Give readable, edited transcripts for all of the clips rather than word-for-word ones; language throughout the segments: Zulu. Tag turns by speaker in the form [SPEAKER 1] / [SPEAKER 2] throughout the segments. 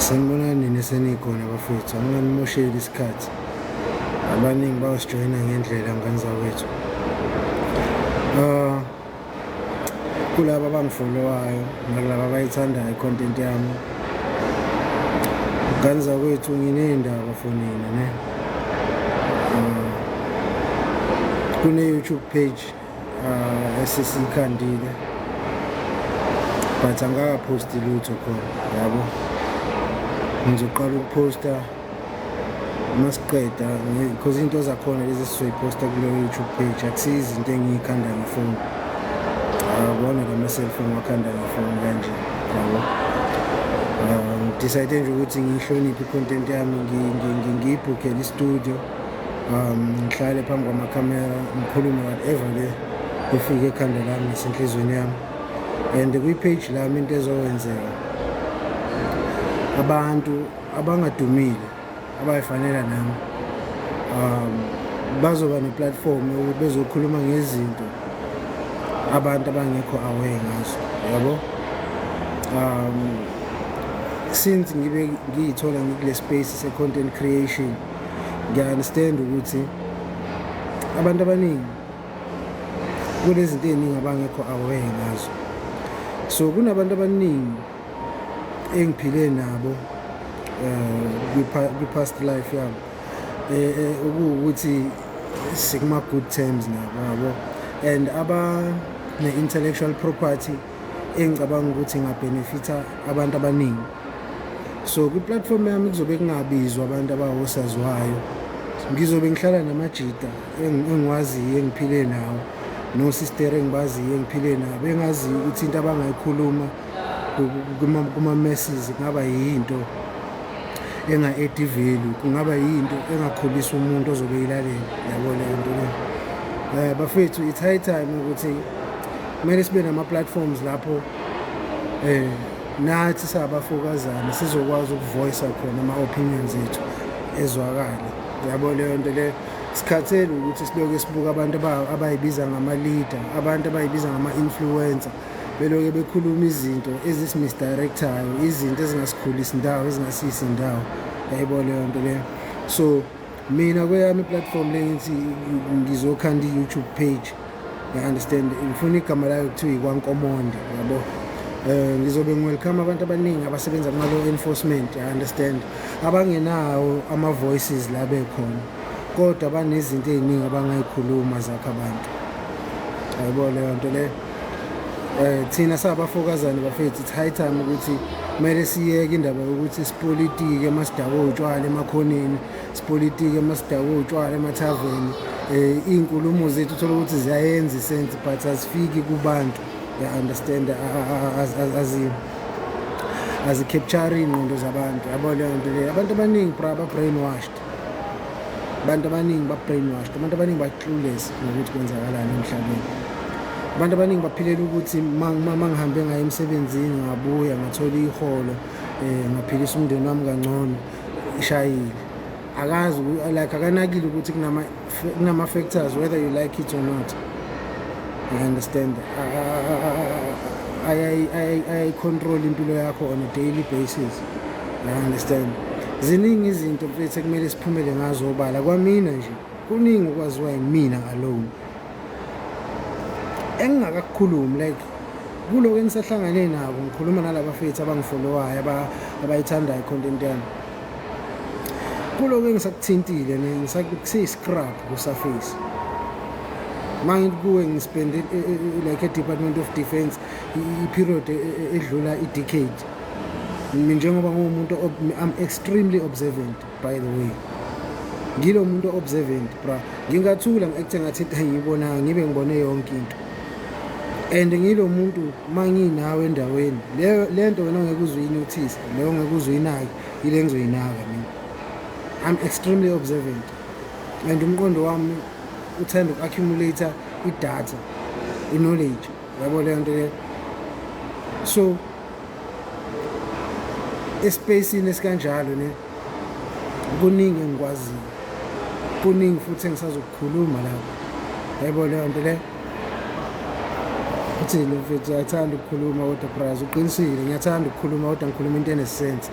[SPEAKER 1] Sanibonani nina esenikhona bafethu, anginganimosheli isikhathi. Abaningi bayosijoyina ngendlela ngane zakwethu. Kulaba abangifollowayo nakulaba abayithandayo i-content yami, ngane zakwethu, nginey'ndaba for nina ne. Kune-YouTube page esesiyikhandile, but angikakaphosti lutho khona, yabo. Ngizoqala ukuphosta masiqeda, because into zakhona lezi esizoyiphosta kuleyo YouTube page akusiyo izinto engiyikhanda ngefoni. Akubona lama-selfie engiwakhanda ngefoni kanje, yabo. Ngidecide nje ukuthi ngiyihloniphe i-content yami, ngiyibhukhele i-studio, ngihlale phambi kwamakhamera, ngikhulume whatever le efike ekhanda lami nasenhliziyweni yami. And kwi-page lami into ezokwenzeka, abantu abangadumile abayifanela nami bazoba ne-platform yokuthi bezokhuluma ngezinto abantu abangekho aware ngazo, yabo. Since ngibe ngiyithola ngikule space se-content creation, ngiya-understand ukuthi abantu abaningi kunezinto ey'ningi abangekho aware ngazo. So kunabantu abaningi engiphile nabo kwi-past life yami, okuwukuthi sikuma-good terms nabo, yabo, and abane-intellectual property engicabanga ukuthi ingabhenefitha abantu abaningi. So kwi-platform yami kuzobe kungabizwa abantu abawosaziwayo, ngizobe ngihlala namajita engiwaziyo, engiphile nawo, nosisteri engibaziyo, engiphile nabo, engaziyo ukuthi into abangayikhuluma kuma-masses kungaba yinto enga-add value, kungaba yinto engakhulisa umuntu ozobe eyilalela, yabo leyo nto leyo. Bafethu, it's high time ukuthi kumele sibe nama-platforms lapho nathi singabafokazana sizokwazi ukuvoice khona ama-opinions ethu ezwakale, yabo leyo nto leyo. Sikhathele ukuthi siloke sibuka abantu abayibiza ngama-leader, abantu abayibiza ngama-influencer, beloke bekhuluma izinto ezisi-misdirectayo, izinto ezingasikhulisi indawo, ezingasiyisi indawo, yayibona leyo nto leyo. So mina kweyami i-platform le ngithi ngizokhanda i-YouTube page, you understand, ngifuna igama layo kuthiwa ikwankomonde, yabo. Ngizobe ngi-welcome abantu abaningi abasebenza kuma-law enforcement, you understand, abangenawo ama-voices la bekhona, kodwa banezinto ey'ningi abangayikhuluma zakho abantu, yayibona leyo nto leyo. Thina sabafokazane bafethu, it's high time ukuthi kumele siyeke indaba yokuthi sipolitike masidakwe utshwala emakhoneni, sipolitike masidakwe utshwala emathaveni. Iy'nkulumo zethu uthola ukuthi ziyayenza i-sense, but azifiki kubantu, you understand, azi-capture iy'ngqondo zabantu, yabo leyo nto leyo. Abantu abaningi, bra, ba-brainwashed, abantu abaningi ba-brainwashed, abantu abaningi ba-clueless ngokuthi kwenzakalani emhlabeni. Abantu abaningi baphilela ukuthi ma ngihambe ngaye emsebenzini, ngabuya ngathola iholo, ngaphilisa umndeni wami kangcono, ishayile. Akazi like akanakile ukuthi kunama-factors, whether you like it or not, you understand, ayayi-control impilo yakho on a daily basis, you understand. Ziningi izinto, mfethu, ekumele siphumele ngazo obala. Kwamina nje kuningi okwaziwa yimina alone engingakakukhulumi, like kuloko engisahlangane nabo, ngikhuluma nalaba fethu abangifollowayo, abayithandayo i-content yami. Kuloko engisakuthintile kuseyi-scrub ku-surface. Ma ngithi kuwe ngispende like e-Department of Defense i-period edlula i-decade. Mina njengoba nguwumuntu I'm extremely observant, by the way, ngilo muntu observant, bra. Ngingathula ngi-acte ngathi into engiyibonayo, ngibe ngibone yonke into. And ngilo muntu, uma nginawe endaweni leyo, le nto wena ongeke uze uyinotice, leyo ongeke uze uyinake, ile ngizoyinaka mina. I'm extremely observant and umqondo wami uthanda uku-accumulate i-data, i-knowledge, yabo leyo nto leyo. So espacini esikanjalo ne, kuningi engikwaziyo, kuningi futhi engisazokukhuluma lapho, yabo leyo nto leyo. Uthi lo mfethu uyathanda ukukhuluma kodwa, braz, uqinisile, ngiyathanda ukukhuluma kodwa ngikhuluma into enesense.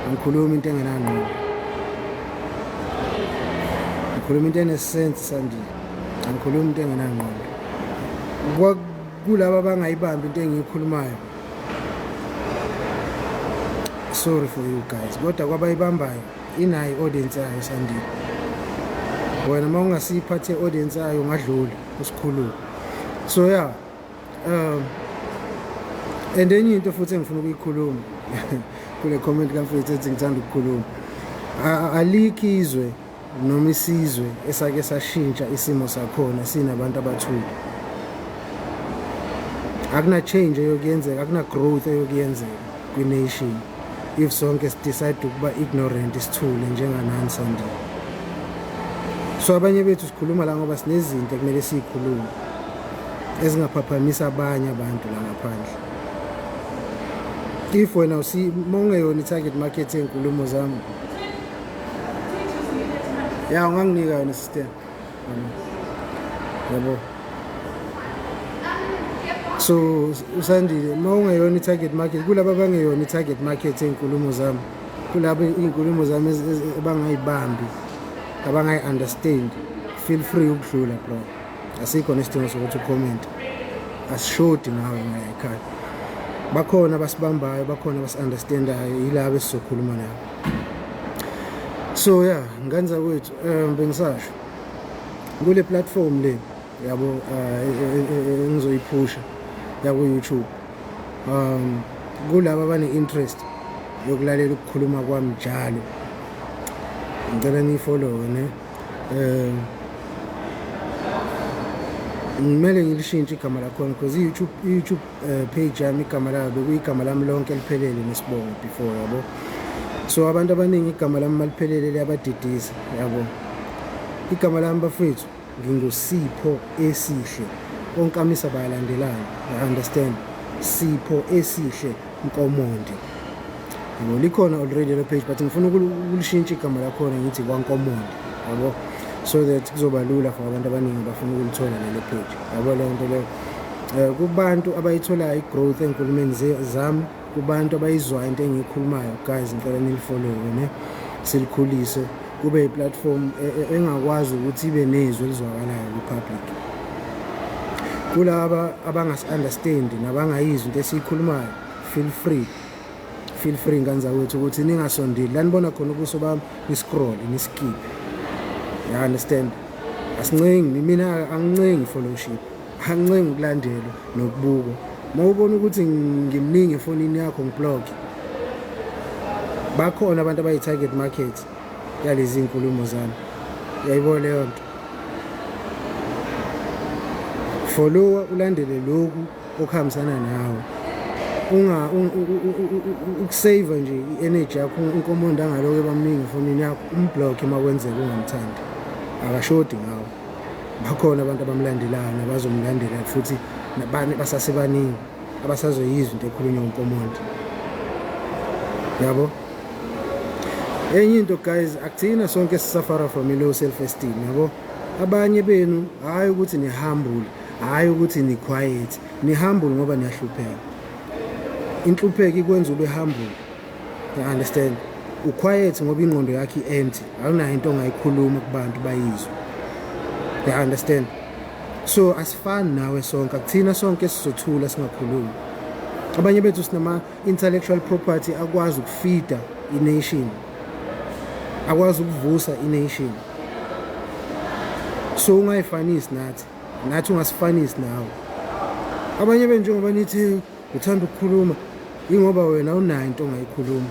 [SPEAKER 1] Angikhulumi into engenangqondo, ngikhuluma into ene-sense, Sandile. Angikhulumi into engenangqondo. Kulaba abangayibambi into engiyikhulumayo, sorry for you guys, kodwa kwabayibambayo, inayo i-audience yayo. Sandile, wena uma ungasiyiphathe i-audience yayo, ungadlula usikhulule. So yeah, and enye into futhi engifuna ukuyikhuluma kule comment kamfethu ethi ngithanda ukukhuluma, alikho izwe noma isizwe esake sashintsha isimo sakhona sinabantu abathule. Akuna change eyokuyenzeka, akuna growth eyokuyenzeka kwi-nation if sonke si-decide ukuba ignorant, sithule njenganani, Sandile. So abanye bethu sikhuluma la ngoba sinezinto ekumele siyikhulume ezingaphaphamisa abanye abantu la ngaphandle. If wena uma ungeyona i-target market yey'nkulumo zami, ya, unganginika yona, sister, yabo. So usandile, uma ungeyona i-target market, kulaba abangeyona i-target market ey'nkulumo zami, kulabo iy'nkulumo zami abangayibambi, abangayi-understand, feel free ukudlula, bro. Asikho nesidingo sokuthi u-comment. Asishodi ngawe ngaya ekhaya. Bakhona abasibambayo, bakhona abasi-understandayo, yilabo esizokhuluma nabo. So yeah, ngane zakwethu, bengisasho kule platform le, yabo, engizoyiphusha yaku-YouTube, kulaba abane-interest yokulalela ukukhuluma kwami njalo, ngicela niyi-follow ne. Ngimele ngilishintshe igama lakhona because i-YouTube page yami, igama layo bekuyigama lami lonke eliphelele nesibongo before, yabo. So abantu abaningi igama lami maliphelele liyabadidisa, yabo. Igama lami, bafethu, nginguSipho Esihle, onkamisa bayalandelana, I understand. Sipho Esihle Nkomonde, yabo. Likhona already lo page, but ngifuna ukulishintsha igama lakhona, ngithi kwaNkomonde, yabo, so that kuzoba lula for abantu abaningi abafuna ukulithola lelo page, yabo. Leyo nto leyo, kubantu abayitholayo i-growth ey'nkulumeni zami, kubantu abayizwayo into engiyikhulumayo, guys, ngicela nili-follow ne, silikhulise kube i-platform engakwazi ukuthi ibe nezwi elizwakalayo kwi-public. Kulaba abangasi-understand nabangayizwa into esiyikhulumayo, feel free, feel free, ngane zakwethu, ukuthi ningasondeli la nibona khona ubuso bami, ni-scroll, ni-skip, you understand. Asincengi, mina angincengi fellowship, angincengi ukulandelwa nokubukwa. Uma ubona ukuthi ngimningi efonini yakho, ngi-block. Bakhona abantu abayi-target market yalezi nkulumo zami, uyayibona leyo nto. Followa, ulandele lokhu okuhambisana nawe. Unga uku-save nje i-energy yakho. UNkomonde angalokhu ebamningi efonini yakho, um-block uma kwenzeka ungamthandi. Akashodi ngawe, bakhona abantu abamlandelayo nabazomlandela futhi, basasebaningi abasazoyizwa into ekhulunywa uNkomonde, yabo. Enye into, guys, akuthina sonke si-suffera from i-low self esteem, yabo. Abanye benu, hhayi ukuthi ni-humble, hhayi ukuthi ni-quiet, ni-humble ngoba niyahlupheka. Inhlupheko ikwenza ube humble, you understand. U-quiet ngoba ingqondo yakho i-empty, awunayo into ongayikhuluma kubantu bayizwe, you understand. So asifani nawe sonke, akuthina sonke sizothula singakhulumi. Abanye bethu sinama-intellectual property akwazi uku-feeda i-nation, akwazi ukuvusa i-nation. So ungayifanisi nathi, nathi ungasifanisi nawe. Abanye benu, njengoba nithi uthanda ukukhuluma, ingoba wena unayo into ongayikhuluma.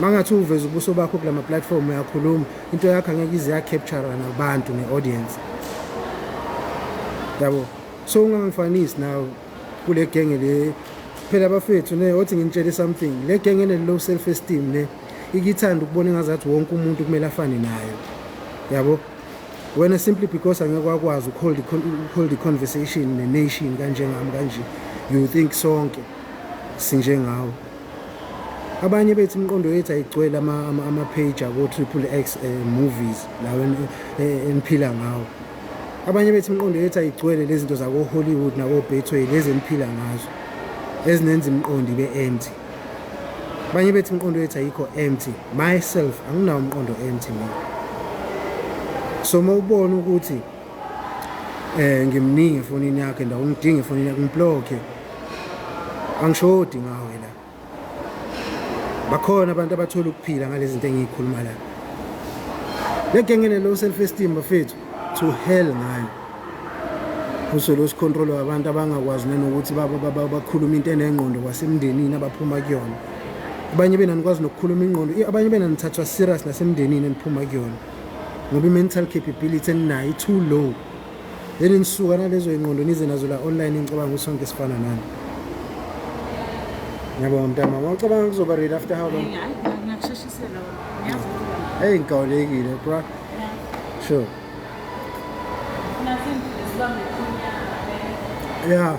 [SPEAKER 1] Mangathi uveza ubuso bakho kulama platform, uyakhuluma, into yakho angeke ize ya-capture nabantu ne-audience, yabo. So ungangifanisi nawe kule genge le. Phela bafethu ne, othi nginitshele something, le genge ene low self esteem ne, ikithanda ukubona engazathi wonke umuntu kumele afane nayo, yabo. Wena, simply because angeke wakwazi uku-hold the conversation ne-nation kanjengami kanje, you think sonke sinjengawe. Abanye bethu imiqondo yethu ayigcwele ama-page ako-Triple X movies lawo eniphila ngawo. Abanye bethu imiqondo yethu ayigcwele lezi zinto zako-Hollywood nako-Betway, lezi eniphila ngazo, ezinenza imiqondo ibe empty. Abanye bethu imiqondo yethu ayikho empty. Myself, anginawo umqondo empty mina. So uma ubona ukuthi ngimningi efonini yakho and awungidingi efonini yakho, ngiblocke. Angishodi ngawe la. Bakhona abantu abathola ukuphila ngalezi zinto engiyikhuluma la. Le genge ne-low self esteem bafethu, to hell ngayo. Usolo sicontrol abantu abangakwazi nanokuthi bakhuluma into enengqondo kwasemndenini abaphuma kuyona. Abanye bena nikwazi nokukhuluma ingqondo, abanye bena nithathwa serious nasemndenini eniphuma kuyona. Ngoba i-mental capability eninayo i-too low. Then nisuka nalezo ingqondo nize nazo la online, ngicabanga ukuthi sonke sifana nani. Ngiyabonga mntamama. Ucabanga kuzoba ready after how long?
[SPEAKER 2] Hayi, ngiyakusheshisela. Ngiyazi ukuthi
[SPEAKER 1] Hey, ngikawulekile bro. Sure.
[SPEAKER 2] nazi sibambe inyanga.
[SPEAKER 1] Yeah.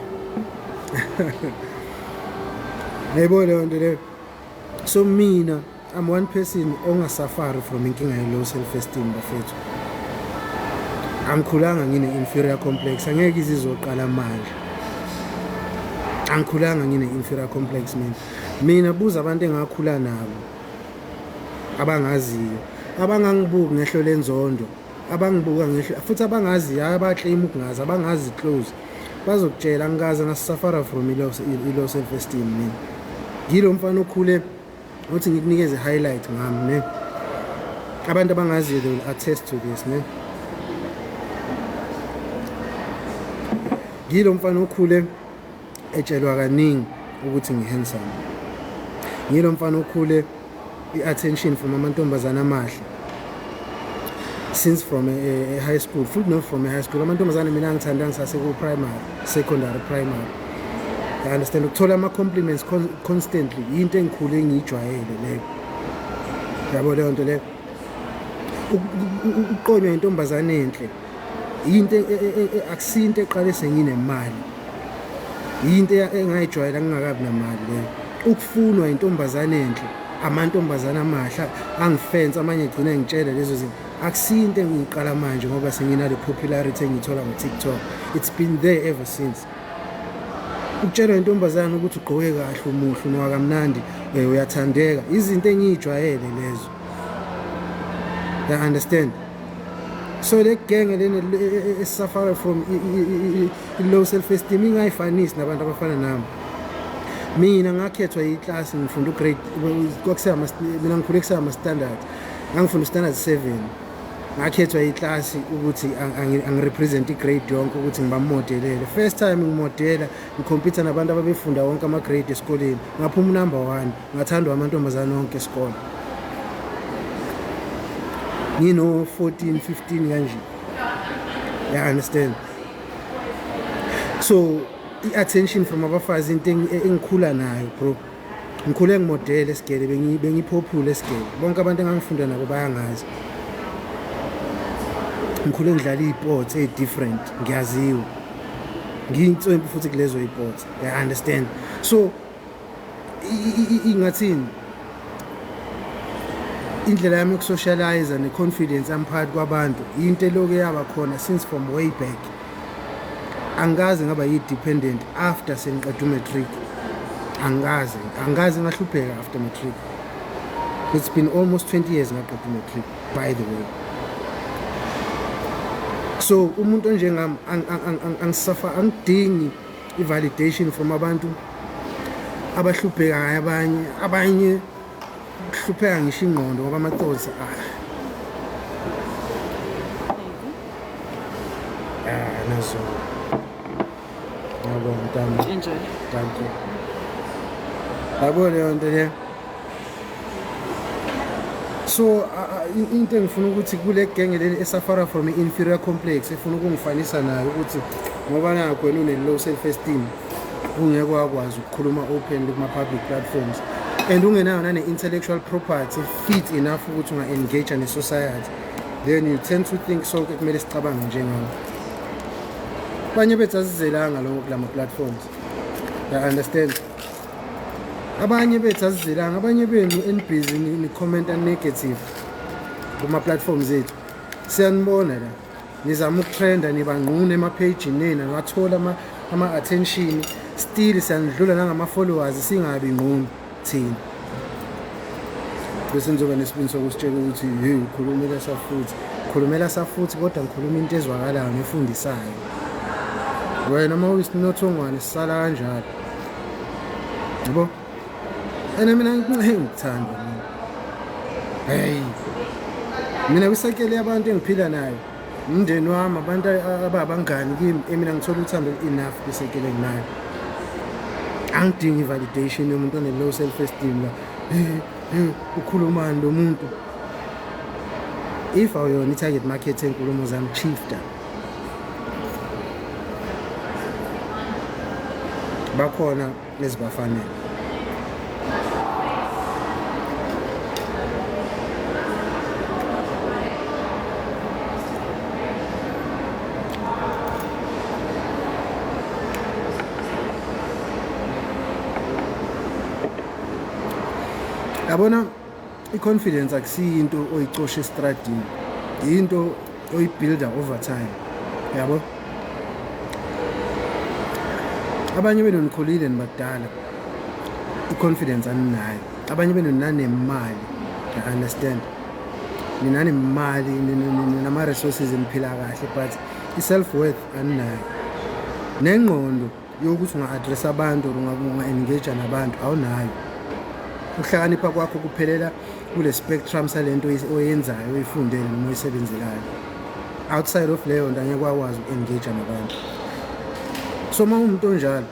[SPEAKER 1] Yayibona leyo nto leyo. So mina, I'm one person ongasafari from inkinga ye-low self esteem bafethu. Angikhulanga ngine-inferior complex, angeke izizoqala manje. Angikhulanga ngine-inferior complex mina. Mina buza abantu engakhula nabo abangaziyo, abangangibuki ngehlo lenzondo, abangibuka ngehlo futhi abangaziyo, abaclaim ukungazi, abangazi close, bazokutshela angikaze ngasafara from i-low self esteem mina. Ngilo mfana okhule uthi ngikunikeze highlight ngami ne. Abantu abangaziyo, they will attest to this ne. Ngilo mfana okhule etshelwa kaningi ukuthi ngi-handsome. Ngilo mfana okhule i-attention from amantombazane amahle since from a high school, futhi not from a high school. Amantombazane mina angithanda ngisase ku-primary, secondary, primary. I understand ukuthola ama-compliments constantly yinto engikhule engiyijwayele leyo. Yabo leyo nto leyo. Ukuqonywa intombazane enhle yinto akusinto eqale senginemali, yinto engayijwayela ngingakabi namali leyo. Ukufunwa intombazane enhle, amantombazane amahle angifensa, amanye egcina ngitshela lezo zinto, akusinto engiyiqala manje ngoba senginale popularity engiyithola ngo-TikTok. It's been there ever since. Ukutshelwa intombazane ukuthi ugqoke kahle, umuhle, unuka kamnandi, uyathandeka, izinto engiyijwayele lezo. You understand? So le genge lena esuffer from i-low self esteem ingayifanisi nabantu abafana nami. Mina ngakhethwa iklasi ngifunda ugrade, kwakuseyama, mina ngikhule kuseyama standard, ngangifunda standard 7. Ngakhethwa iklasi ukuthi angirepresent igrade yonke ukuthi ngibamodelele. First time ngimodela, ngikhompyutha nabantu ababefunda wonke ama-grade esikoleni, ngaphuma unumber 1, ngathandwa amantombazane wonke esikole ngino 14 15 kanje. You understand? So i-attention from abafazi into engikhula nayo bro. Ngikhule ngimodele esigele, bengiphophula esigele, bonke abantu engangifunda nabo bayangazi. Ngikhule ngidlala iy'sports ey'different, ngiyaziwa ngiyintswempu futhi kulezo y'sports. You understand? So ingathini indlela yami yokusocialize ne-confidence yami phakathi kwabantu, into elokhu yaba khona since from way back. Angikaze ngaba yi-dependent after sengiqeda umatric, angikaze ngahlupheka after matric. It's been almost 20 years ngaqeda umatric, by the way. So umuntu onjengami angisafa, angidingi i-validation from abantu abahluphekayo. Abanye kuhlupheka ngisho ingqondo ngoba ama-thoughts ah nazo. Ngiyabonga mntana.
[SPEAKER 2] Enjoy.
[SPEAKER 1] Thank you. Yabo leyo nto leyo. So into engifuna ukuthi kule genge leli esafara from i-inferior complex efuna ukungifanisa nayo ukuthi ngoba nakho wena une-low self esteem, ungeke wakwazi ukukhuluma openly kuma-public platforms and ungenayo nane-intellectual property fit enough ukuthi unga-engage ne-society, then you tend to think sonke kumele sicabange njengawe. Abanye bethu azizelanga lokho kulama platforms. You understand? Abanye bethu azizelanga. Abanye benu enibhizi ni-commenta negative kuma-platforms ethu, siyanibona la nizama ukutrenda, nibanquna emaphejini enu, niwathola ama-attention, still siyanidlula nangama-followers, singabi ngqunu thina. Bese nizoba nesibindi sokusitshela ukuthi hey, ukhulumela safuthi. Khulumela safuthi, kodwa ngikhuluma into ezwakalayo nefundisayo. Wena uma uyisinothongwane sisala kanjalo. Yabo? And mina ngikuthanda mina. Hey. Mina kwisekele yabantu engiphila nayo. Umndeni wami, abantu ababangani kimi, mina ngithola uthando enough kwisekele enginayo. Angidingi i-validation yomuntu one-low self esteem la. Hey, hey, ukhulumani lo muntu? If awuyona i-target market yenkulumo zami, shifta. Bakhona ezibafanele. Yabona, i-confidence akusiyo into oyicosha estradini, into oyibuilda over time. Yabo, abanye benu nikhulile, nibadala, i-confidence aninayo. Abanye benu nanemali, I understand, ninanemali, nama-resources, niphila kahle, but i-self worth aninayo, nengqondo yokuthi unga-address abantu or unga-engage nabantu awunayo. Ukuhlakanipha kwakho kuphelela kule spectrum salento oyenzayo, oyifundele noma oyisebenzelayo. Outside of leyo nto angeke wakwazi uku-engage nabantu. So uma uwumuntu onjalo,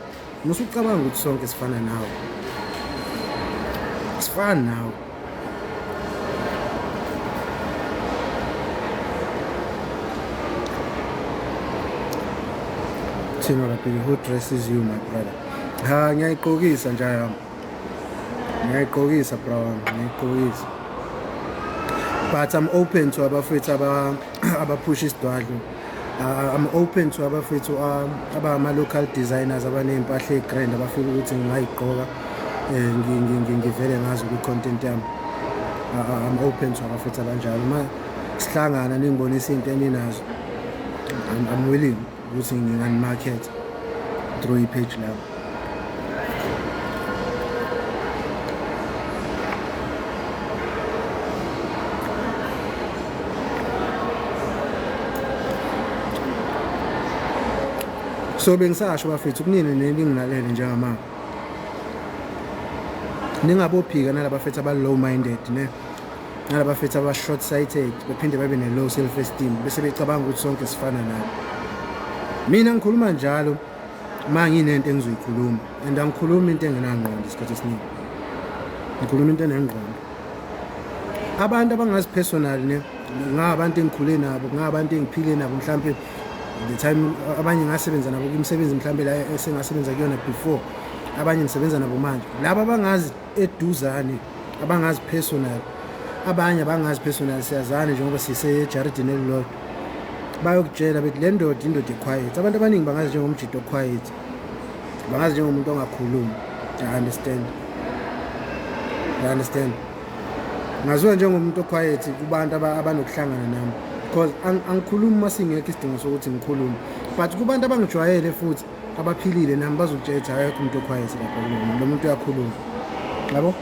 [SPEAKER 1] musucabanga ukuthi sonke sifana nawe, sifana nawe. Thina lapha, who dresses you, my brother? Ha, ngiyayigqokisa nje yami, ngiyayigqokisa bra wami, ngiyayigqokisa. But I'm open to abafethu abaphusha isidwadlo. I'm open to abafethu abama-local designers abaney'mpahla ey'grand abafika ukuthi ngingayigqoka, ngivele ngazo kwi-content yami. I'm open to abafethu abanjalo. Uma sihlangana ningibonisa into eninazo, I'm willing ukuthi ngingani-market through i-page lami. So bengisasho bafethu, kunini neningilalele njengamanje, ningabophika nalabafethu aba-low minded ne nalabafethu aba-short sighted, bephinde babe ne-low self esteem, bese becabanga ukuthi sonke sifana nabo. Mina ngikhuluma njalo ma nginento engizoyikhuluma, and angikhulumi into engenangqondo. Isikhathi esiningi ngikhuluma into enengqondo. Abantu abangazi personal ne, ngabantu engikhule nabo, ngabantu engiphile nabo, mhlampe the time abanye ngasebenza nabo kwimisebenzi mhlambe la esengasebenza kuyona before, abanye ngisebenza nabo manje. Laba abangazi eduzane, abangazi personal, abanye abangazi personal, siyazana njengoba sisejaridini elilodwa, bayokutshela bethi le ndoda indoda equiet. Abantu abaningi bangazi njengomjito quiet, bangazi njengomuntu ongakhulumi. I understand, I understand. Ngaziwa njengomuntu oquiet kubantu abanokuhlangana nami because angikhulumi uma singekho isidingo sokuthi ngikhulume, but kubantu abangijwayele futhi abaphilile nami bazokutshela ukuthi akekho umuntu oquiet lapha kulo muntu, lo muntu uyakhuluma, yabo.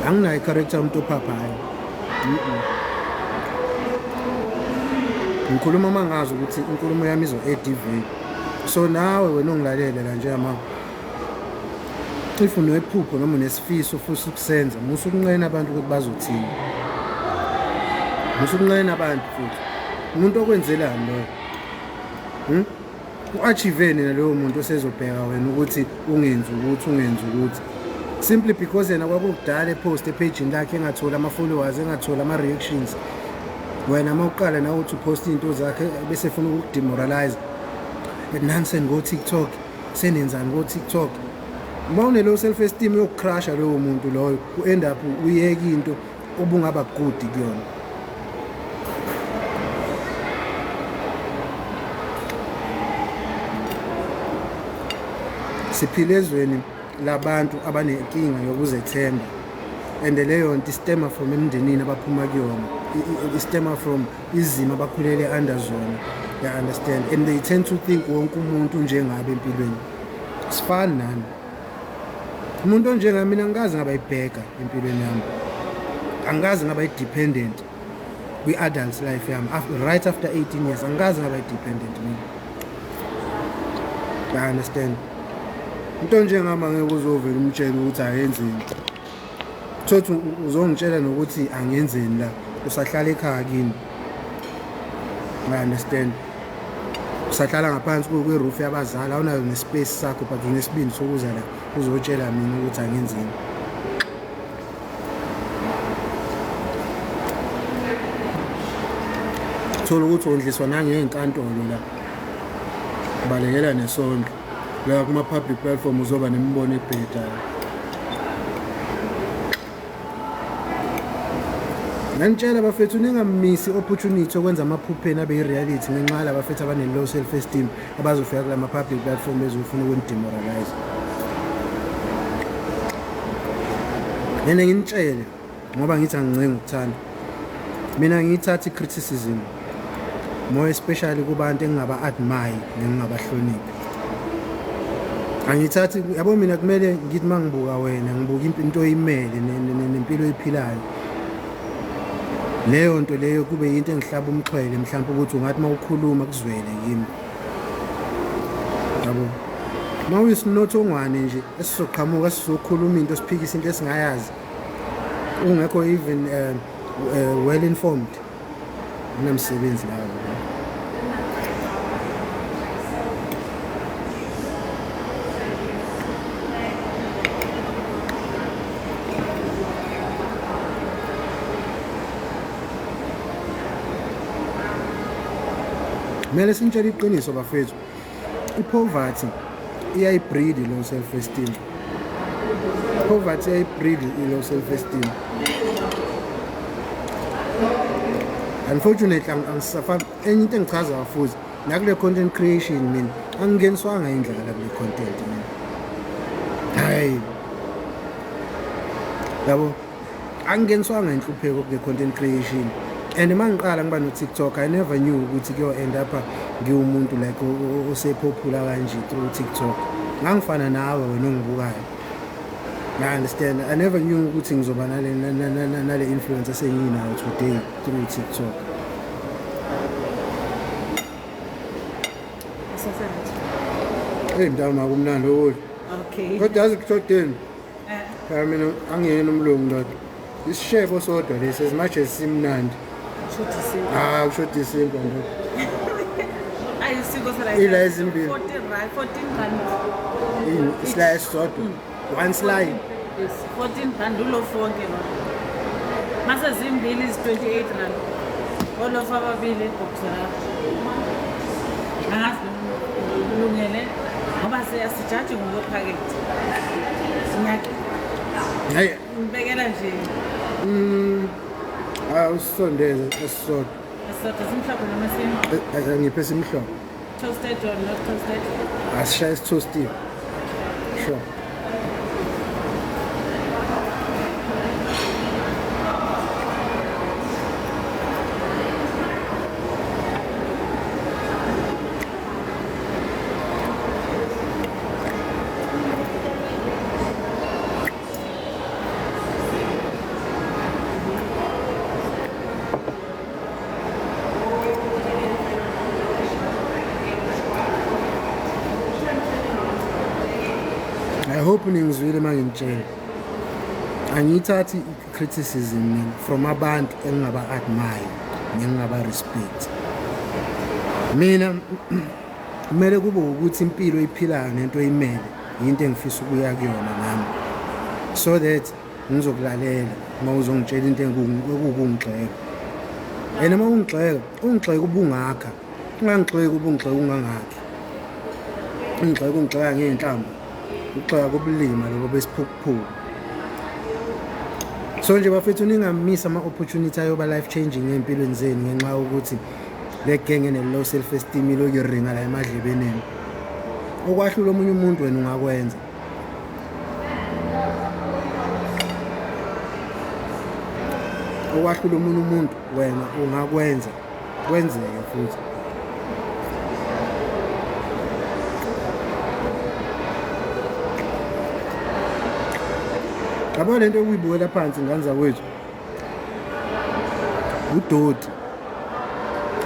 [SPEAKER 1] Anginayo i-character yomuntu ophaphayo. Ngikhuluma uma ngazi ukuthi inkulumo yami izo-add value. So nawe wena ongilalele la njengama, if unephupho noma unesifiso futhi ukusenza, musa ukunqena abantu ukuthi bazothini. Musa ukunqena abantu. Futhi umuntu okwenzelani loyo? U-achieveni naloyo muntu osezobheka wena ukuthi ungenzi ukuthi, ungenzi ukuthi, simply because yena kwakukudala epost ephejini lakhe engatholi ama-followers, engatholi ama-reactions. Wena uma uqala nawe uthi upost iy'nto zakhe, bese efuna ukukudemoralize, nani ngo-TikTok, senenzani ko-TikTok. Uma une-low self esteem, yokucrasha lowo muntu loyo, u-end up uyeka into obungaba good kuyona. Siphila ezweni labantu abanenkinga yokuzethemba, and leyo nto istema from emndenini abaphuma kuyona, istema from izimo abakhulele under zona, you understand? And they tend to think wonke umuntu njengabe empilweni. Sifani nani. Umuntu onjengami mina angikaze ngaba yibheka empilweni yami. Angikaze ngaba yi-dependent kwi-adult life yami. Right after 18 years angikaze ngaba yi-dependent mina. I understand. Into onjengami angeke uzovela umtshele ukuthi ayenzeni. Thothi uzongitshela nokuthi angenzeni la. Usahlala ekhaya kini. I understand. Usahlala ngaphansi kwe-roof yabazali, awunayo ne-space sakho, but unesibindi sokuza la uzotshela mina ukuthi angenzeni. Thola ukuthi wondliswa nangey'nkantolo la, balekela nesondlo la kuma-public platform, uzoba nemibono ebhedayo. Nganitshela bafethu, ningamisi i-opportunity yokwenza amaphupho enu abe i-reality ngenxa yala bafethu abane-low self esteem abazofika kula ma-public platform bezofuna ukunidemoralize. And nginitshele ngoba ngithi angincengi ukuthanda, mina ngiyithatha i-criticism, more especially kubantu engingaba-admire nengingabahloniphi. Angithathi, yabo, mina kumele ngithi uma ngibuka wena, ngibuka into oyimele nempilo oyiphilayo. Leyo nto leyo kube yinto engihlaba umxhwele, mhlawumbe ukuthi ungathi uma ukhuluma kuzwele kimi, yabo. Uma uyisinothongwane nje esizoqhamuka sizokhuluma into, siphikisa into esingayazi, ungekho even well informed, kunamsebenzi lawo. Kumele sinitshele iqiniso bafethu, i-poverty iyayibreed i-low self esteem. Poverty iyayibreed i-low self esteem. Unfortunately, angisafani. Enye into engichazayo futhi nakule content creation, mina angingeniswanga indlala kule content mina, hayi, yabo, angingeniswanga inhlupheko kule content creation. And uma ngiqala ngiba no-TikTok, I never knew ukuthi kuyo-end up ngiwumuntu like ose-popular kanje through TikTok. Ngangifana nawe wena ongibukayo. I understand, I never knew ukuthi ngizoba nale influence esenginayo today through TikTok.
[SPEAKER 2] Usasebenza.
[SPEAKER 1] Hey mntana, makumnandi okudla.
[SPEAKER 2] Okay.
[SPEAKER 1] Kodwa yazi kushodeni,
[SPEAKER 2] Eh,
[SPEAKER 1] phela mina angiyena umlungu ndoda, isishebo sodwa lesi, as much as simnandi,
[SPEAKER 2] Kushuthi isinkwa.
[SPEAKER 1] Ah, kushoda isinkwa ndoda.
[SPEAKER 2] Ayi, isinkwa sala.
[SPEAKER 1] Ila ezimbili.
[SPEAKER 2] 14 rand, 14 rand.
[SPEAKER 1] Ini islayi esisodwa, one slide?
[SPEAKER 2] Yes, 14 rand ulofu wonke lo. Mase zimbili is 28 rand. Olofu ababili ebhokisini. Angazi noma ulungele ngoba siyasijaji ngokwephakethe. Ngiyake
[SPEAKER 1] Hayi.
[SPEAKER 2] ngibekela nje.
[SPEAKER 1] Hayi, usisondeze esisodwa.
[SPEAKER 2] Esisodwa simhlophe noma sim
[SPEAKER 1] Ngiphe simhlophe.
[SPEAKER 2] Toasted or not toasted?
[SPEAKER 1] Asishaye isitostiwe, sure. I hope ningizwile uma ngimtshela. Angiyithathi i-criticism mina from abantu engingaba-admire nengingaba-respect. Mina kumele kube ukuthi impilo oyiphilayo nento oyimele yinto engifisa ukuya kuyona nami, so that ngizokulalela uma uzongitshela into ekukungigxeka. And uma ungigxeka, ungigxeka ubungakha, ungangigxeki ubungigxeka ungangakhi. Ungigxeka ungigxeka ngey'nhlamba, ugxeka kobulima lobo besiphukuphuku. So nje bafethu, ningamisa ama-opportunity ayoba life changing ey'mpilweni zenu ngenxa yokuthi le genge ene-low self esteem iloku iringa la emadlebeni enu. Okwahlula omunye umuntu, wena ungakwenza. Okwahlula omunye umuntu, wena ungakwenza, kwenzeke futhi. Yabo lento yokuyibukela phansi ngane zakwethu udoti.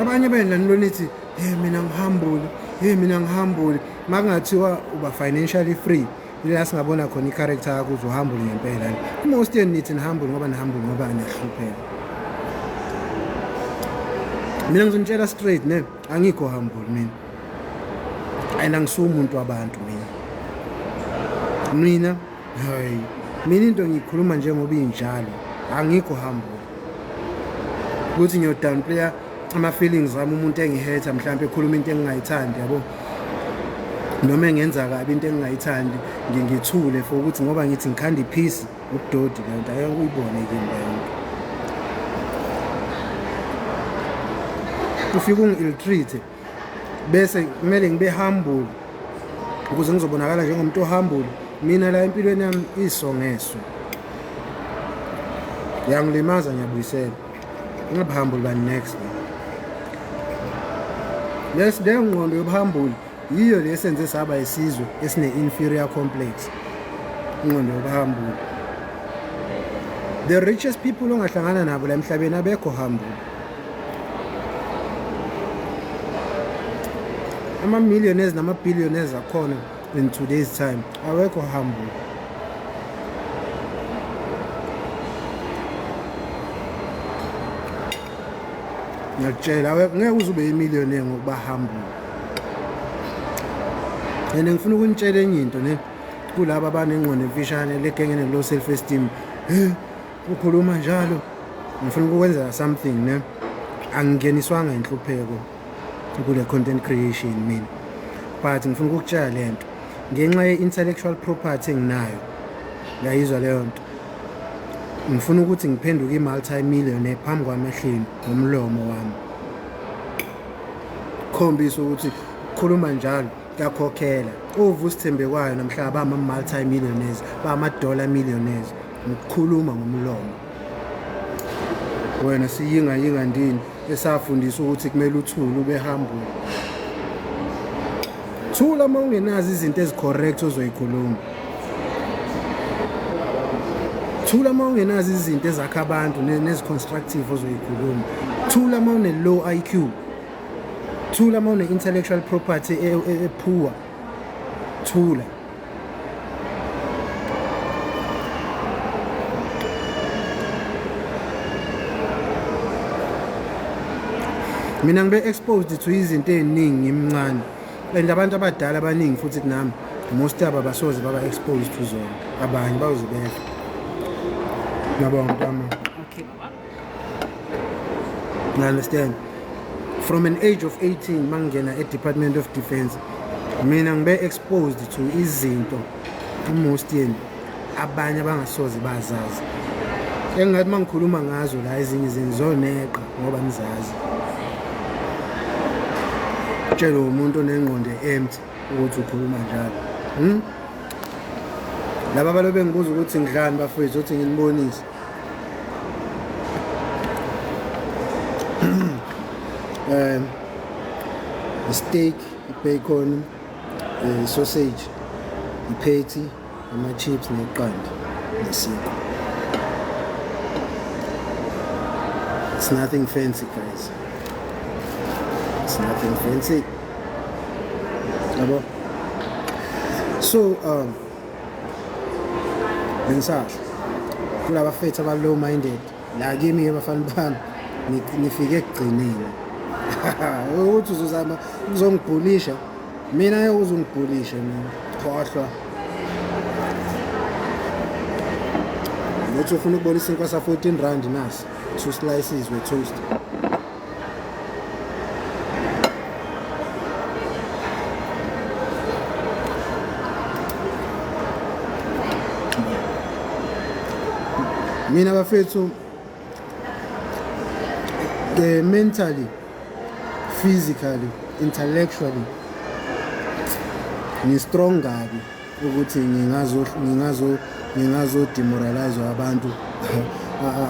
[SPEAKER 1] Abanye benu la nilona ithi hey mina ngihambule, hey mina ngihambule. Makungathiwa uba financially free, ila singabona khona i-character yakho ukuthi uhambule ngempela. Most yenu nithi nihambule ngoba nihambule ngoba niyahlupheka. Mina ngizonitshela straight ne, angikho humble mina. And angisuye umuntu wabantu mina. Mina hayi, mina into ngiyikhuluma njengoba injalo, angikho humble. Ukuthi ngiyo downplaya ama feelings ami umuntu engihetha mhlawumbe ekhuluma into engingayithandi yabo. Noma engenza kabi into engingayithandi ngithule for ukuthi ngoba ngithi ngikhanda ipeace ubudodi leyo nto ayeke uyibone kimi leyo nto. Ufike ungi-ill-treat bese kumele ngibe humble ukuze ngizobonakala njengomuntu ohumble. Mina la empilweni yami iso ngeso. Yangilimaza ngiyabuyisela. Ngabe humble bani next. Yes, leyo ngqondo yobuhambuli yiyo le esenze saba isizwe esine-inferior complex. Ingqondo yobuhambuli. The richest people ongahlangana nabo la emhlabeni abekho humble. Ama-millionaires nama-billionaires akhona in today's time awekho humble. Ngiyakutshela ngeke uze ube i-millionaire ngokuba humble. And ngifuna ukunitshela enye into ne, kulaba abanengqondo emfishane legenge ne-low self esteem. Ukhuluma njalo ngifuna ukwenza something ne, angingeniswanga inhlupheko kule content creation mina, but ngifuna ukukutshela lento ngenxa ye-intellectual property enginayo. Ngiyayizwa leyo nto. Ngifuna ukuthi ngiphenduke i-multi-millionaire phambi kwamehleni ngomlomo wami, khombisa ukuthi khuluma njalo kuyakhokhela. UVusi Thembekwayo namhla bama-multi-millionaires, bama-dollar millionaires ngokukhuluma ngomlomo. Wena siyinga yinga ndini esafundisa ukuthi kumele uthule ube humble. Thula uma ungenazo izinto ezi-correct ozoyikhuluma. Thula uma ungenazo izinto ezakha abantu nezi-constructive ozoyikhuluma. Thula uma une-low IQ. Thula uma une-intellectual property e-poor. Thula. Mina ngibe exposed to izinto eziningi ngimncane, and abantu abadala abaningi futhi kunami most yabo abasoze baba exposed to zona, abanye bawuzibeka. Ngiyabonga mntama.
[SPEAKER 2] Okay baba.
[SPEAKER 1] You understand? From an age of 18 mangena e-Department of Defense, mina ngibe exposed to izinto most yenu abanye abangasoze bazazi. Engathi mangikhuluma ngazo la ezinye izinto zoneqa ngoba nizazi. Tshela umuntu onengqondo empty ukuthi ukhuluma njalo. Laba balobe ngibuza ukuthi ngidlani bafowethu, uthi nginibonise. Steak, bacon, sausage, iphetty, ama-chips neqanda nesinkwa. It's nothing fancy guys. It's nothing fancy. Yabo. So bengisasho kulaba fethu aba low minded la kimi ke bafana bami nifike ekugcineni. Ukuthi uzozama ukuzongibhulisha mina, ngeke uzongibhulisha mina, khohlwa. Uthi ufuna ukubona isinkwa sa 14 rand, nasi 2 slices we toast. Mina bafethu, mentally, physically, intellectually ngi-strong kabi ukuthi ngingazo demoralize abantu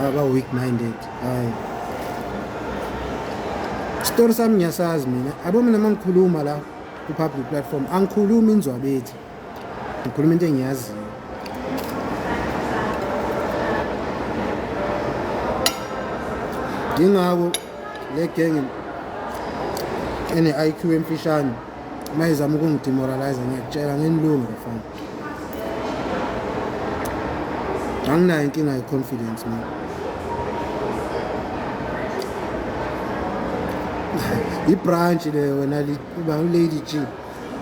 [SPEAKER 1] aba weak minded. Hayi, story sami ngiyasazi mina. Abo mina mangikhuluma la ku public platform angikhulumi inzwabethi, ngikhuluma into engiyaziyo. Yingakho le genge ene-IQ emfishane uma izama ukungidemoralize, ngiyakutshela ngenilunga mfana, anginayo inkinga ye-confidence mina. I-brunch le wena, uba u-Lady G,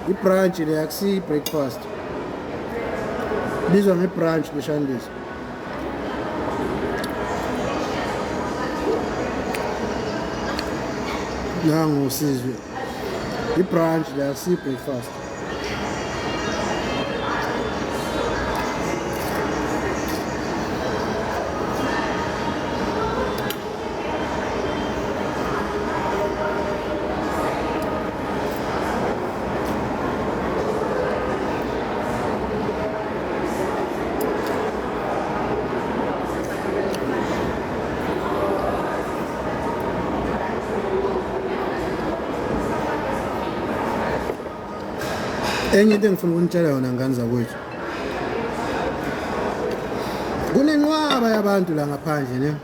[SPEAKER 1] i-brunch le, akusiyi i-breakfast, bizwa nge-brunch beshandisa. Nangu usizwe, i-brunch le, akusiyi i-breakfast. Enye into engifuna ukunitshela yona, ngane zakwethu, kunenqwaba yabantu la ngaphandle ne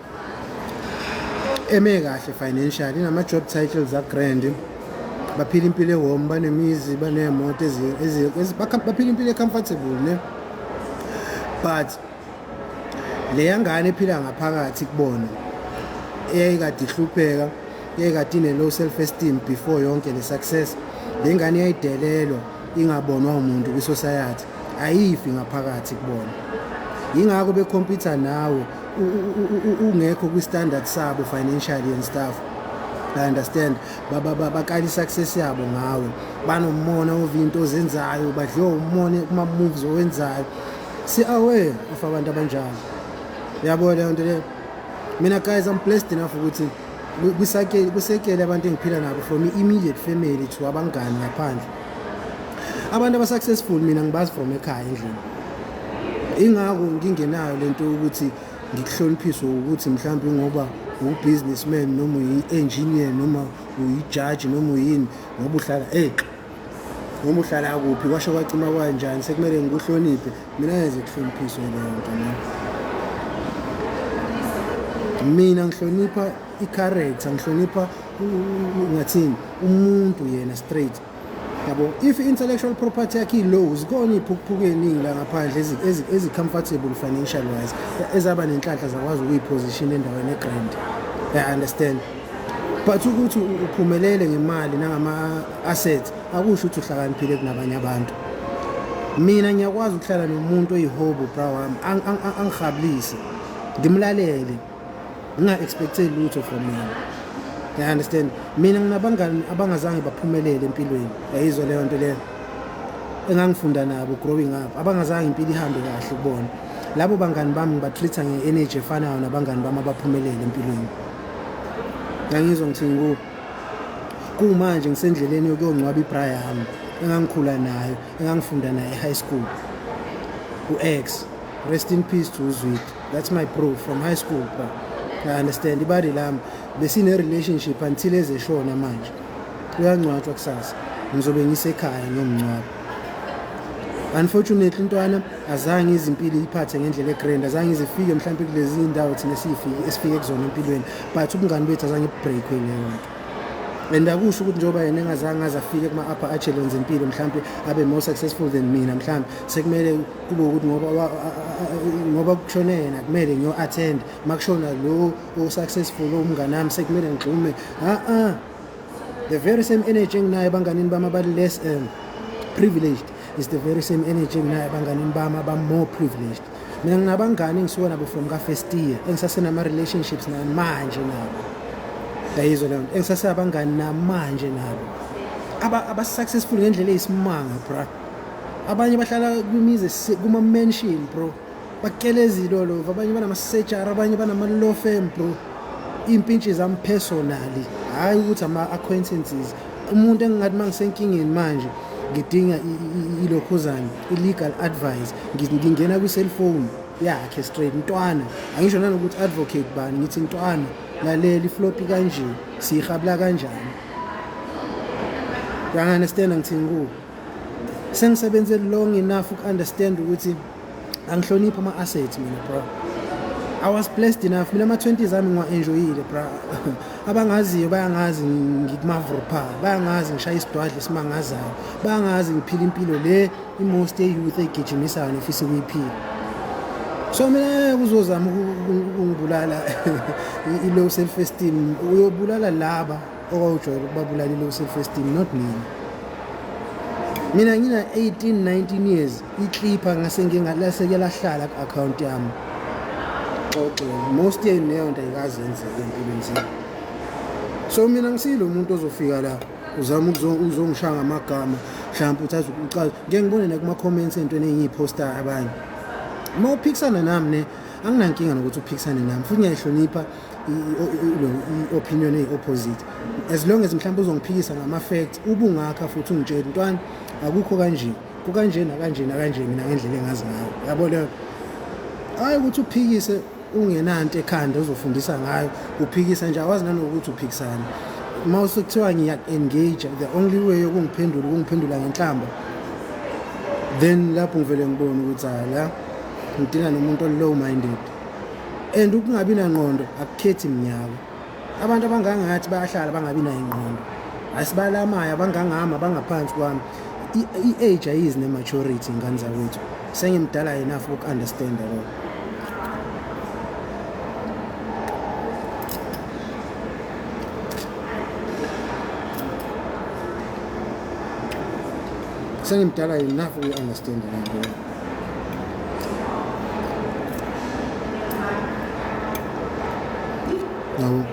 [SPEAKER 1] eme kahle financially, inama-job titles a-grand, baphila impilo e-warm, banemizi, banemoto, baphila impilo e-comfortable ne, but leya ngane ephila ngaphakathi kubona, eyayikade ihlupheka, eyayikade ine-low self esteem before yonke le success, le ngane yayidelelwa, ingabonwa umuntu kwi-society, ayifi ngaphakathi kubona. Yingakho bekhompyutha nawe ungekho kwi-standard sabo financially and stuff. I understand, bakala i-success yabo ngawe, banomona over into ozenzayo, badliwe umona kuma-moves owenzayo. Si-aware of abantu abanjalo, yabo leyo nto leyo. Mina guys, I'm blessed enough ukuthi kusekele abantu engiphila nabo, from i-immediate family to abangani ngaphandle. Abantu aba-successful mina ngibazi from ekhaya endlini. Ingakho ngingenayo lento yokuthi ngikuhloniphiswe ukuthi mhlawumbe ngoba u-businessman noma uyi-engineer noma uyi-judge noma uyini, ngoba uhlala noma uhlala kuphi, kwasho kwacima kanjani, sekumele ngikuhloniphe. Mina ngeze kuhloniphiswe leyo nto. Mina ngihlonipha i-character, ngihlonipha ngathini, umuntu yena straight, yabo. If i-intellectual property yakhe i-low, zikhona iy'phukuphuku ey'ningi la ngaphandle ezi-comfortable financial wise, ezaba nenhlanhla zakwazi ukuyiposition endaweni e-grand. I understand, but ukuthi uphumelele ngemali nangama-assets akusho ukuthi uhlakaniphile kunabanye abantu. Mina ngiyakwazi ukuhlala nomuntu oyihobo, bra wami, angihabulise, ngimlalele, nginga-expecteli lutho from yena. You understand? Mina nginabangani abangazange baphumelele empilweni, yayizwa leyo nto leyo, engangifunda nabo growing up, abangazange impilo ihambe kahle kubona. Labo bangani bami ngiba-treat-a nge-energy efanayo nabangani bami abaphumelele empilweni. Ngangizwa ngithini kubo? Kumanje ngisendleleni yokuyongcwaba ibra yami engangikhula nayo, engangifunda naye e-high school, u-ex. Rest in peace to uZwidi. That's my bro from high school, bro. I understand, ibadi lami, besine-relationship until ezeshona. Manje uyangcwatshwa kusasa, ngizobe ngisekhaya ngiyomngcwaba. Unfortunately intwana azange izimpilo iphathe ngendlela e-grand, azange izifike mhlawumbe kulezi ndawo thina esifike esifike kuzona empilweni, but ubungani bethu azange bu-breakwe leyo nto. And akusho ukuthi njengoba yena engazange aze afike kuma-upper echelons empilo, mhlawumbe abe more successful than mina, mhlawumbe sekumele kube ukuthi ngoba kushone yena kumele ngiyo-attend, uma kushona lo o-successful umngani wami sekumele ngigxume. A-a, the very same energy enginayo ebanganini bami abali-less privileged is the very same energy enginayo ebanganini bami aba-more privileged. Mina nginabangani engisuka nabo from ka-first year, engisasenama-relationships namanje nabo, yayizwa leyo nto, engisaseyabangani namanje nabo, aba-successful ngendlela eyisimanga, bra. Abanye bahlala kwimizi kuma-mansion, bro, bakelezile olova, abanye banama-surgery, abanye banama-law firm, bro. Iy'mpintshi zami personally, hhayi ukuthi ama-acquaintances, umuntu engingathi uma ngisenkingeni manje ngidinga ilokhuzane, i-legal advice, ngingena kwi-cellphone yakhe straight, "Ntwana," angisho nanokuthi advocate bani, ngithi, "Ntwana, lalela, i-flop kanje, siyihabula kanjani?" Uyangi-understand ngithini kuwo? Sengisebenze long enough uku-understand ukuthi angihloniphi ama-assets mina, bro. I was blessed enough. Mina ama-20s ami ngiwa-enjoyile bra. Abangaziyo bayangazi ngikumavrupha, bayangazi ngishaya isidwadla esimangazayo, bayangazi ngiphila impilo le i-most ye-youth egijimisayo nefisa ukuyiphila. So mina ngeke uzozama ukungibulala i-low self esteem, uyobulala laba okwawujwayele ukubabulala i-low self esteem, not mina. Mina ngina 18 19 years iklipha ngase ngingalaseke lahlala ku-account yami. Xoxe most yenu leyo nto ayikaze yenzeke empilweni zenu. So mina ngisilo umuntu ozofika la uzama uzongishaya ngamagama mhlawumbe uthathe ucaza. Ngeke ngibone nakuma-comments ey'ntweni engiyiphostayo abanye. Uma uphikisana nami ne anginankinga nokuthi uphikisane nami, futhi ngiyayihlonipha i-opinion eyi-opposite, as long as mhlawumbe uzongiphikisa ngama-facts, ubungakha futhi ungitshele ntwana akukho kanje, kukanje nakanje nakanje, mina ngendlela engazi ngayo, yabo leyo. Hhayi ukuthi uphikise ungenanto ekhanda uzofundisa ngayo, uphikisa nje awazi nanokuthi uphikisana. Uma usekuthiwa ngiya-engage, the only way yokungiphendula ukungiphendula ngenhlamba, then lapho ngivele ngibone ukuthi hhayi la ngidinga nomuntu o-low minded. And ukungabi nangqondo akukhethi minyaka. Abantu abangangathi bayahlala bangabi nayo ingqondo, asibalamayo abangangami abangaphansi kwami. I-age ayizi ne-maturity, ngane zakwethu. Sengimdala enough uku-understanda lokho. Sengimdala enough ukuyi-understanda le nto. Yabo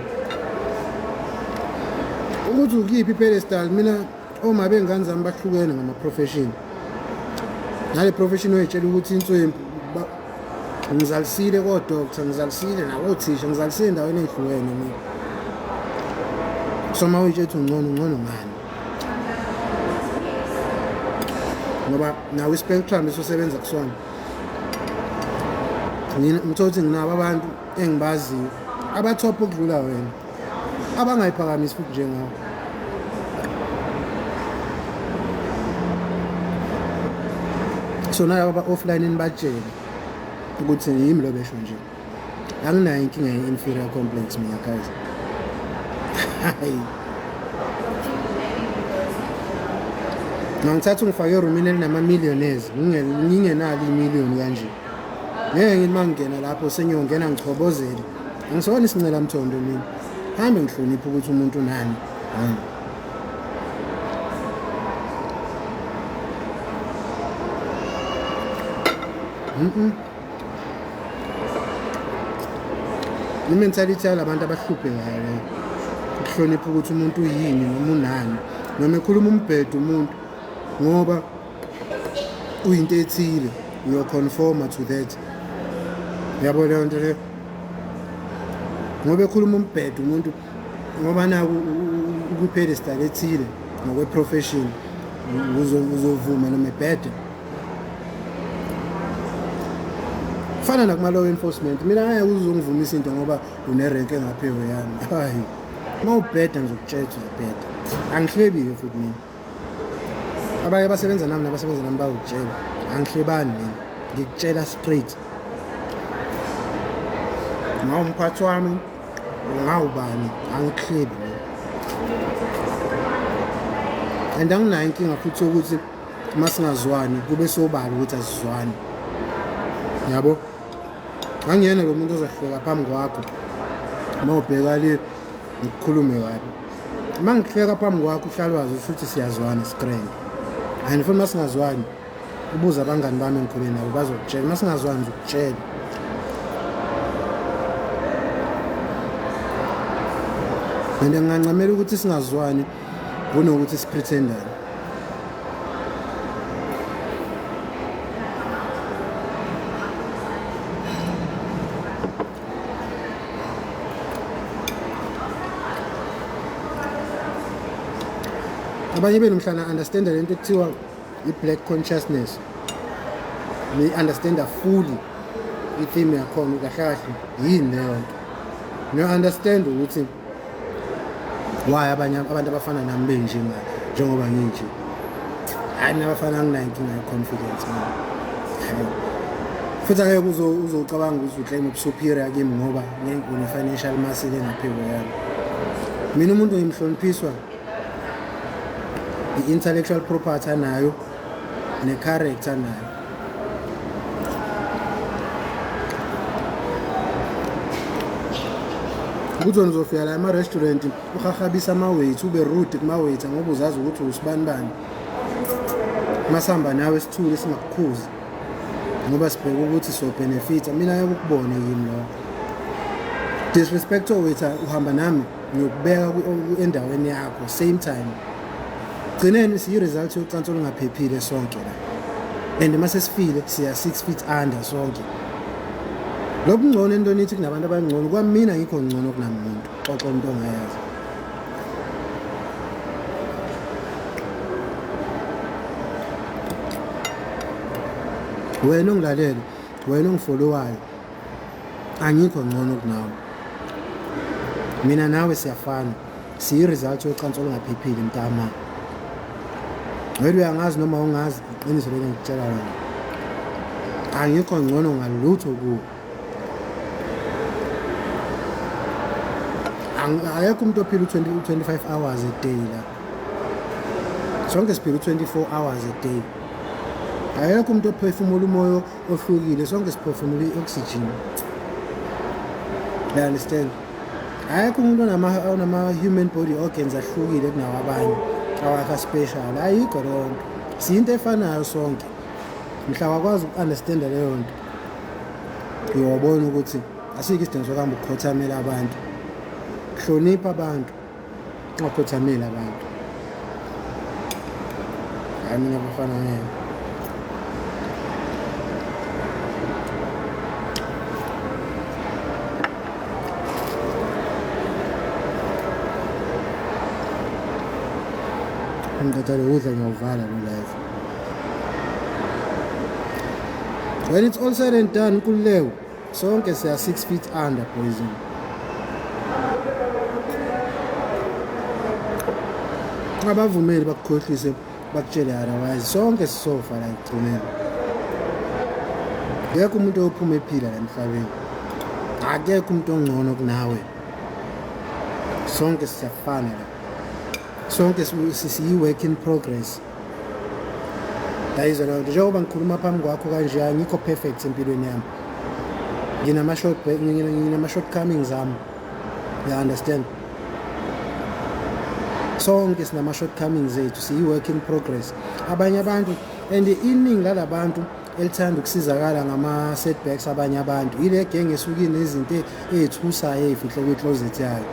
[SPEAKER 1] ukuthi ukuyiphi i-pedestal. Mina oma bengane zami bahlukene ngama-profession, nale profession oyitshela ukuthi inswempu. Ngizalisile ko-doctor, ngizalisile nakothisha, ngizalisile endaweni ey'hlukene mina. So uma uyitshela ukuthi ungcono, ungcono ngani? Ngoba nawo i-spectrum esosebenza kusona, ngithola ukuthi nginabo abantu engibaziyo abathopha ukudlula wena, abangayiphakamisi futhi njengawe. So nalabo aba-offline nibatshele ukuthi yimi lo besho nje, anginayo inkinga ye-inferior complex mina guys. Hayi, ngangithatha ungifake erumini elinama-millionaires, ngingenalo imiliyoni kanje, ngeke ngithi uma ngingena lapho sengiyongena ngichobozele. Angisona isincela mthondo mina, hambe ngihloniphe ukuthi umuntu unani. Hayi. I-mentality yalabantu abahluphekayo leyo, ukuhlonipha ukuthi umuntu uyini noma unani, noma ekhuluma umbhedo umuntu ngoba uyinto ethile, uyo-conforma to that, yabo leyo nto leyo. Ngoba ekhuluma umbhedo umuntu ngoba naku ukwi-pedestal ethile ngokwe-profession, uzovuma noma ebhede. Kufana nakuma-law enforcement, mina ngeke uzongivumisa into ngoba une-rank engaphezu yami. Hayi, uma ubheda ngizokutshela ukuthi uzobheda. Angihlebi-ke futhi mina. Abanye abasebenza nami nabasebenza nami bayokutshela, angihlebani mina, ngikutshela straight. Ngawumphathi wami, ungawubani, angikuhlebi mina. And anginayo inkinga futhi yokuthi uma singazwani kube sobala ukuthi asizwani, yabo. Angiyena lo muntu ozohleka phambi kwakho uma ubheka le ngikukhulume kabi. Uma ngihleka phambi kwakho uhlala wazi ukuthi siyazwana, sigrand. And futhi uma singazwani, ubuze abangani bami engikhule nabo, bazokutshela. Uma singazwani ngizokutshela. And ngingancamela ukuthi singazwani kunokuthi sipretendane. Abanye benu mhlana understanda lento ekuthiwa i-black consciousness, ni-understanda fully i-theme yakhona kahle kahle yini leyo nto. Niyo-understand ukuthi why abanye abantu abafana nami benje njengoba nginje. Hayi, mina abafana anginayo inkinga ye-confidence mina. Hayi. Futhi angeke uzocabanga ukuthi uclaim ubusuperior kimi ngoba une-financial muscle engaphekwe yami. Mina umuntu ngimhloniphiswa i-intellectual property anayo ne-character anayo. Ukuthi wena uzofika la ema-restaurant uhahabisa ama-waiter, ube rude kuma-waiter ngoba uzazi ukuthi usibani bani. Masihamba nawe sithule singakukhuzi ngoba sibheke ukuthi sobhenefitha. Mina ngeke ukubone kimi lokho. Disrespect waiter, uhamba nami ngiyokubeka endaweni yakho same time. Gcineni siyi-result yocansi olungaphephile sonke la. And mase sifile siya 6 feet under sonke. Lokungcono entweni ithi kunabantu abangcono, kwamina ngikho ngcono kunamuntu. Xoxa into ongayazi. Wena ongilalele, wena ongifollowayo, angikho ngcono kunawe. Mina nawe siyafana, siyi-result yocansi olungaphephile mntama. Wena uyangazi noma ungazi, iqiniso lelo ngikutshela lona. Angikho ngcono ngalutho kuwe. Akekho umuntu ophila u-25 hours a day la. Sonke siphila u-24 hours a day. Akekho umuntu ophefumula umoya ohlukile, sonke siphefumula i-oxygen. You understand? Akekho umuntu onama human body organs ahlukile kunawabanye, awakha special. Ayikho leyo nto. Siyinto efanayo sonke. Mhla wakwazi uku-understanda leyo nto, uyobona ukuthi asikho isidingo sokuhamba ukukhothamela abantu. Hlonipha abantu, ungakhothameli abantu. Hayi mina bafana ngeke. Ngicela ukudla, ngiyawuvala lo live. When it's all said and done, Nkululeko, sonke siya 6 feet under poison. Abavumeli bakukhohlise bakutshele otherwise, sonke sisofa la ekugcineni. Akekho umuntu ophuma ephila la emhlabeni. Akekho umuntu ongcono kunawe. Sonke siyafana la. Sonke siyi-work in progress. Yayizwa leyo nto. Njengoba ngikhuluma phambi kwakho kanje, angikho perfect empilweni yami. Nginama-shortcomings ami. You understand? Sonke sinama-shortcomings ethu, siyi-work in progress. Abanye abantu and iningi lalabantu elithanda ukusizakala ngama-setbacks abanye abantu, ile genge esuke inezinto ey'thusayo ey'fihle kwi-closet yayo.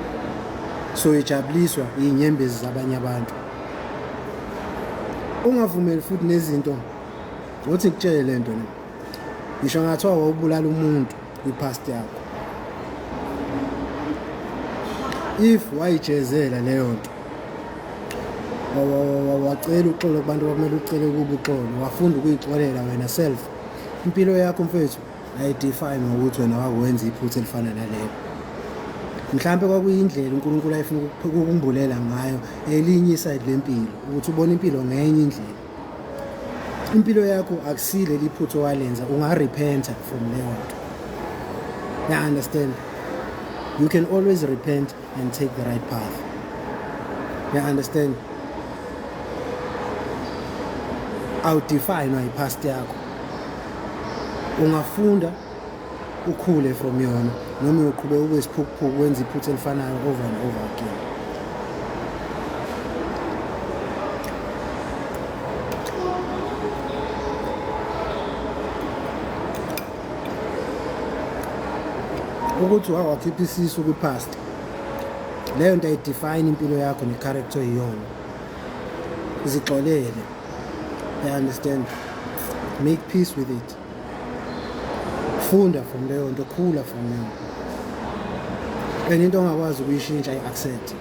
[SPEAKER 1] So ijabuliswa iy'nyembezi zabanye abantu. Ungavumeli futhi nezinto ngothi ngikutshele le nto le. Ngisho ngathiwa wawubulala umuntu kwi-past yakho, if wayijezela leyo nto, wacela uxolo kubantu abakumele ucele kubo uxolo, wafunda ukuyixolela wena self, impilo yakho mfethu ayidefine ngokuthi wena wakwenza iphutha elifana nalelo. Mhlampe kwakuyindlela uNkulunkulu ayefuna ukukumbulela ngayo elinye iside lempilo, ukuthi ubone impilo ngenye indlela. Impilo yakho akusile liphutha owalenza, ungarepenta from leyo nto. You understand? You can always repent and take the right path. You understand? Awudefinwa i-past yakho. Ungafunda ukhule from yona, noma uyoqhubeka ube isiphukuphuku wenza iphutha elifanayo over and over again. Ukuthi wawakhipha isisu kwi-past, leyo nto ayidefine impilo yakho ne-character oyiyona. Zixolele. You understand? Make peace with it. Funda from leyo nto, khula from yona. And into ongakwazi ukuyishintsha, i-accept.